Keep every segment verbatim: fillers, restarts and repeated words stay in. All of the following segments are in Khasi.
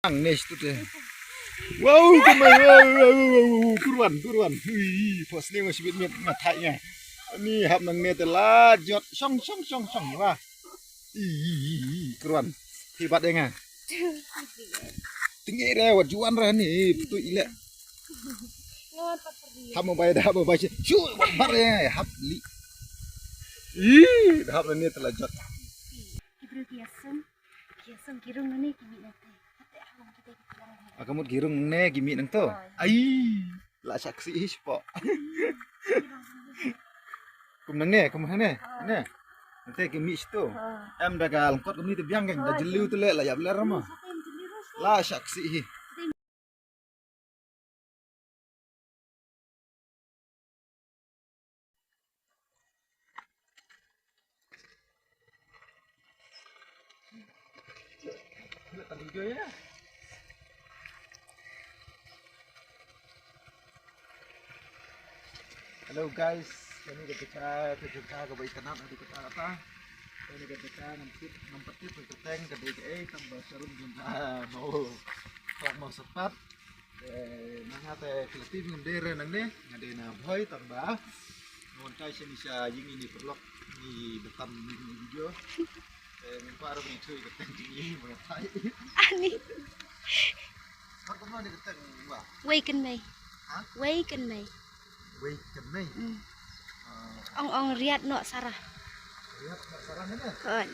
Ang ne shu te. Wow, kumai, wow, wow, wow, wow, wow, kurwan, kurwan. Hui, first ne nga shibit miet nga thai nga. Ni hap nang ne te la jot shong, shong, shong, shong, wah. Ih, ih, ih, ih, kurwan. Hi bat ïa nga. Tinggi re, wat juan re ni, betul ile. Hap mobile dah, hap mobile. Shu, bat re, hap li. Ih, dah hap ni te la jot. Ki briew ki ïaseng, ki ïaseng ki rung nane ki mih nangta. Hate ha long kita ki long. Ah, ka mut ki rung nane ki mih nangto. Oh, ïa. Ai, la saksi hi spo. Kum nangne, kum hangne. Oh. Ne. Nangta ki mih shito. Oh. Em da ka lyngkot kumne te biang keng, da jylliew te le la ïap ler ma. La saksi hi. Hello guys, kane ka jaka, ka jaka kaba itynnad ha kata kata. Kane ka jaka ngam tip, ngam pat tip ka kyrteng ka dei kaei, tang ba sharum jong ka maw, klak maw sapat. Eh, nang hate khlati ngam dei re nangne, nga dei na Bhoi tang ba nga wan kai shane sha ïing ine paralok, ni batam ni video. Eh, ngam kwah ruh ban ïathuh ïa ka kyrteng jong i, ba nga thait. Ani. Mar kumno ne ka kyrteng ba? Wei Kynmei. Ha? Wei Kynmei. Wei Kynmei. Mm. Ah. Ong ong Riat Nok Sarah. Riat Nok Sarah ne? Hooid.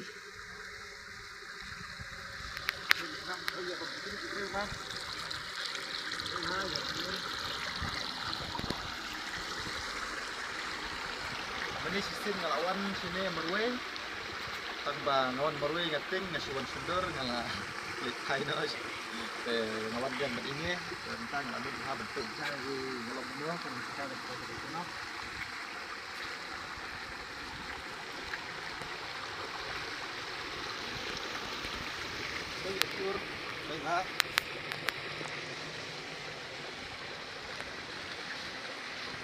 Mane shisien nga la wan shane marwei. Tang ba nga wan marwei nga tieng nga shu wan shyndur nga la klik phai noh. Te nga wan biang bad ine. Te mynta nga la lut ha ban peit jai nga long mo kan ka ka ka ka. Peit tur, peit ha.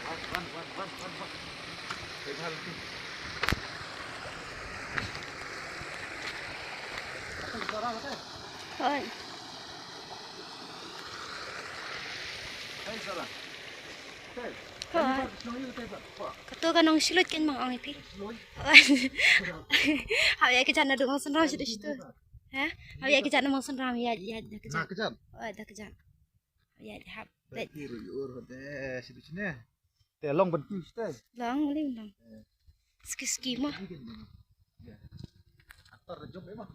Wan, wan, wan, wan, wan, wan. Peit ha lynti. Hooid. Hooid. Kato ka nong shloi kein ma nga ong ïa phi. Hap ïa ka jan na dong synram shu dei shu. Ha? Hap ïa ka jan na dong synram ïa ïa da ka jan. Na ka jan? Oh, da ka jan. Ïa hap. Ba ki ru ur de shu dei shine. Te long ban tu shu te. Long, long, long. Ski ski ma. Atar jom emang.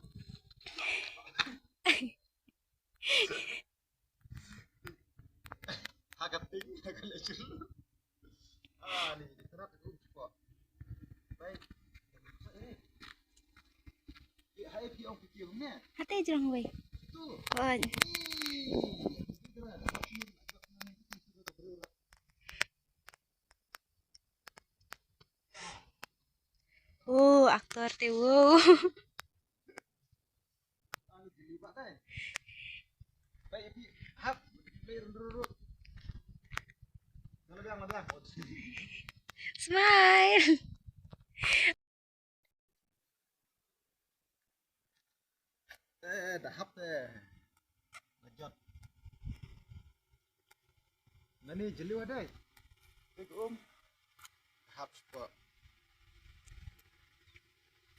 Ha ka ting, ha ka lechul. Ah, ni, ni, tara, tu, tu, tu. Baik. Eh, hai, pi, ong, pi, pi, ong, ne? Hate jrong wei. Tu. Oh. Ih, tara, tara. Oh, actor te, wow. Smile. Eh, da hap te. Da jot. Nani jylliew dei. Te ka um. Hap spot.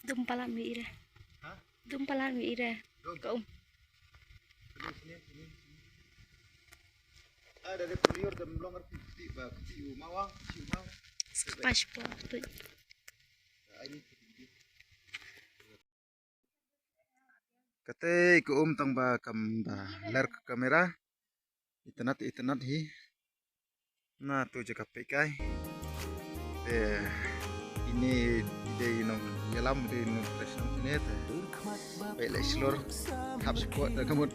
Dum palat mi ira. Ha? Dum palat mi ira. Dum. Ka um. Sini, sini, sini, sini. Ah, da dei prior da mlong arti ti ba ti u mawa, ti u mawa. Spas spot tu. Kata ka um tang ba kam da ler ka kamera. Itynnad, itynnad hi. Na tu jaka peit kai. Te ine i dei nong ïalam, dei nong fresh nong ine te. Peit leh shlur. Hap spot da ka mut.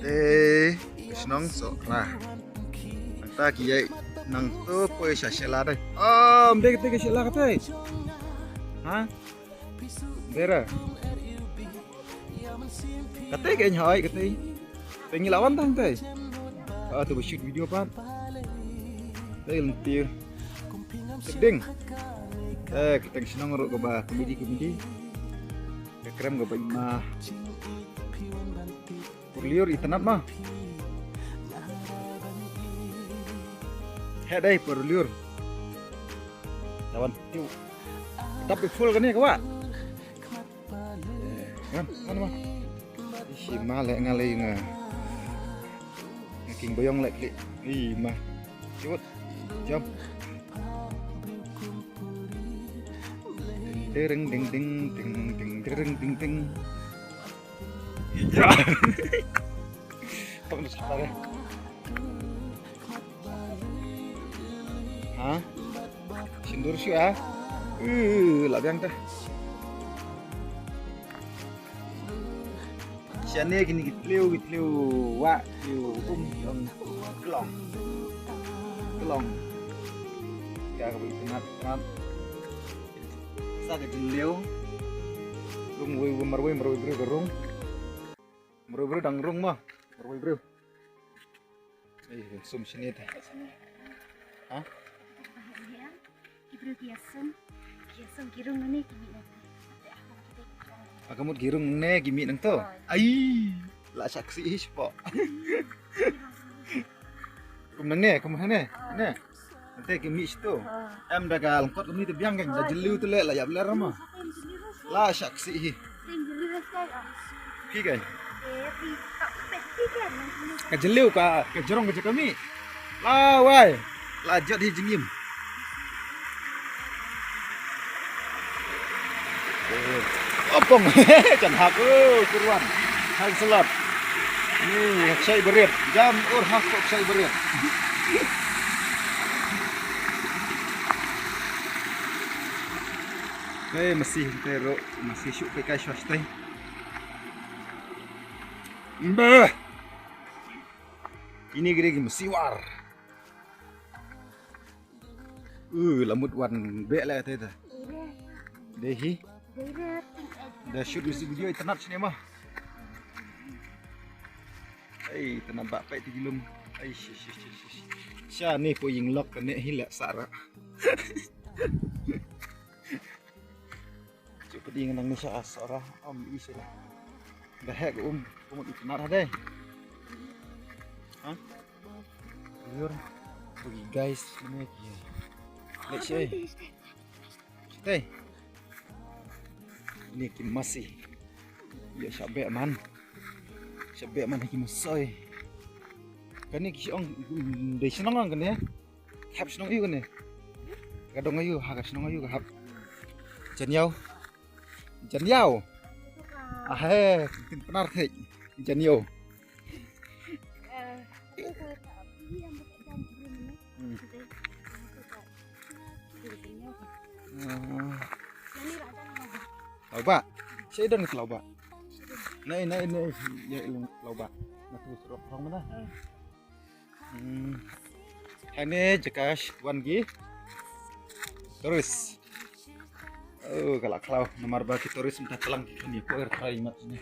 Te shnong Sohra. Nangta ki ïai nang to poi sha shela dei. Ah, ym dei kata ka shela kata. Ha? Ym dei re. Kata ka ïa hoi kata. Te ngi la wan tang te. Ah, to ba shoot video pat. Te lynti. Te ding. Eh, kata ka shnong ruh kaba komedi, komedi. Krem ga ba i ma. Pyrliur itynnad ma. Heh dei pyrliur. Tawan tiu. Tap i full kane ka wa. Wan, wan ma. Ishi ma le nga le nga. Nga king bayong le kli. I ma. Ciut. Jom. Ding ding ding ding ding ding ding ding. Ya. Tong sa re. Ha? Sindur shu ah. Uh, la biang ta. Shane kini ki tliu, ki tliu wa, tliu um, um, klong. Klong. Ka ka bit tnat, tnat. Sa ka jylliew. Rung wei, wei, marwei, marwei briew ka rung. Marwei briew dang rung ma. Marwei briew. Ei, sum sini ta. Ha? Ki briew ki ïasum. Ki ïasum ki rung ne ki mih nangto. Aka mut ki rung ne ki mih nangto. Ai, la saksi hi spo. Kum nangne, kum hangne. Ne. Nte ki mih shito. Em da ka lyngkot kumne te biang keng, da jylliew te le la ïap ler ma. La saksi hi. Ki kai. Ka jylliew ka, ka jrong ka jaka mih. La wai. La jot hi jingim. Apong. Kan hap, oh, Kurwan. Thanks a lot. Ni, shai berit. Jam ur hak shai berit. Hey, masih, masih ro, masih syuk pekai shwa shtei. Mbah. Ini gede gi masiwar. Uh, lamut wan bek lah kata tu. Deh hi. Dah shoot music video itynnad sini mah. Ei, itynnad bak pek ti gilum. Ei, shish, shish, shish, shish. Sha ni po ying lok kene hi lek sara. Cuk pedi ngenang ni sha sara om i sila. Dah hek um, kumut itynnad hadai. Ha? Liur. Bagi guys, ini ki. Let's say. Stay. Ini ki masi. Ya shabek man. Shabek man ki masoi. Kani ki ong dei shnong kani. Hap shnong yu kani. Ka dong yu, ha ka shnong yu ka hap. Jan yau. Jan yau. Ah he, tin penar thik. Jan yau. Hmm. Ah. Lau ba. Sha i don ka lau ba. Nai, nai, nai. Ya, lau ba. Na tu surok rong mana? Hmm. Hangne jaka wan ki tourist. Oh, ka la khlaw namar ba ki tourist mynta ka lang ki kham ïa poi trai mat ne.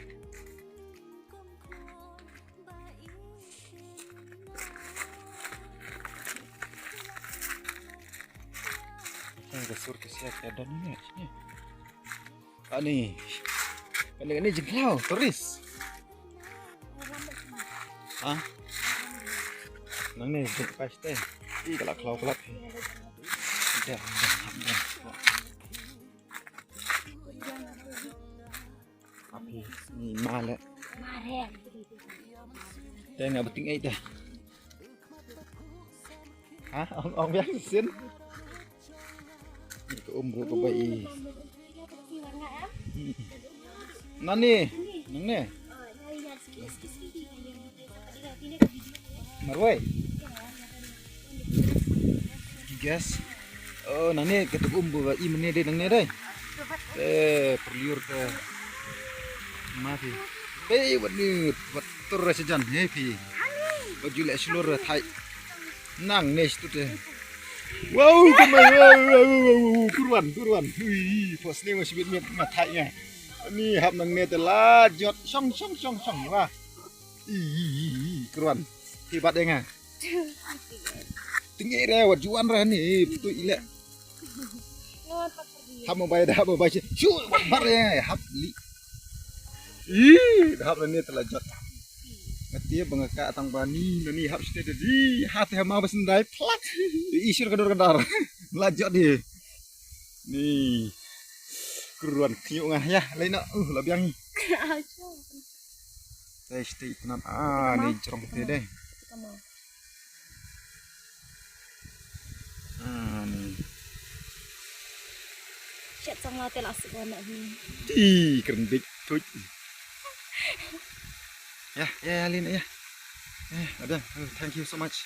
Ka sur ka sia ka don ne. Ani. Ani, ani jingkhlaw tourist. Ha? Nangne jingkhlaw shatei. Ih, ka la khlaw ka la. Dah, dah, dah. Api ni male. Te nga beting ai dah. Ha, ong ong biang sin. Ni ka um ruh ka bai. Nani? Nangne? Marwei. Ki gas. Oh, nangne ka tu um ba i mane dei nangne dei. Eh, perliur ka. Mati. Hei, wat ni, wat tur ra sejan, hei phi. Wat ju leh shlur ra thai. Nang ne stu te. Wow, kumai, wow, wow, wow, wow, Kurwan, Kurwan. Hui, first name masih bit miat matai nya. Ni hap nang ne te la jot, shong, shong, shong, shong, wah. Ih, ih, ih, ih, Kurwan. Hi bat deng ah. Tingi re, wat juan re ni, tu ile. Hap mobile dah, hap mobile. Shu, wat bat re, hap li. Ih, da hap lane te la jot. Nga tieng ba nga ka tang ba ni, na ni hap site de di, ha te ha ma ba sendai, plak. Ih, sir ka dor ka dar. La jot di. Ni. Kruan kñiuh nga ya, lai na, uh, la biang ni. Te site itynnad, ah, ni jrong te de. Ah, ni. Shet sang la te la suk wan na ni. Ti, kren dik, tuj. Ya, ya, ya, Lin, ya. Eh, ada. Oh, thank you so much.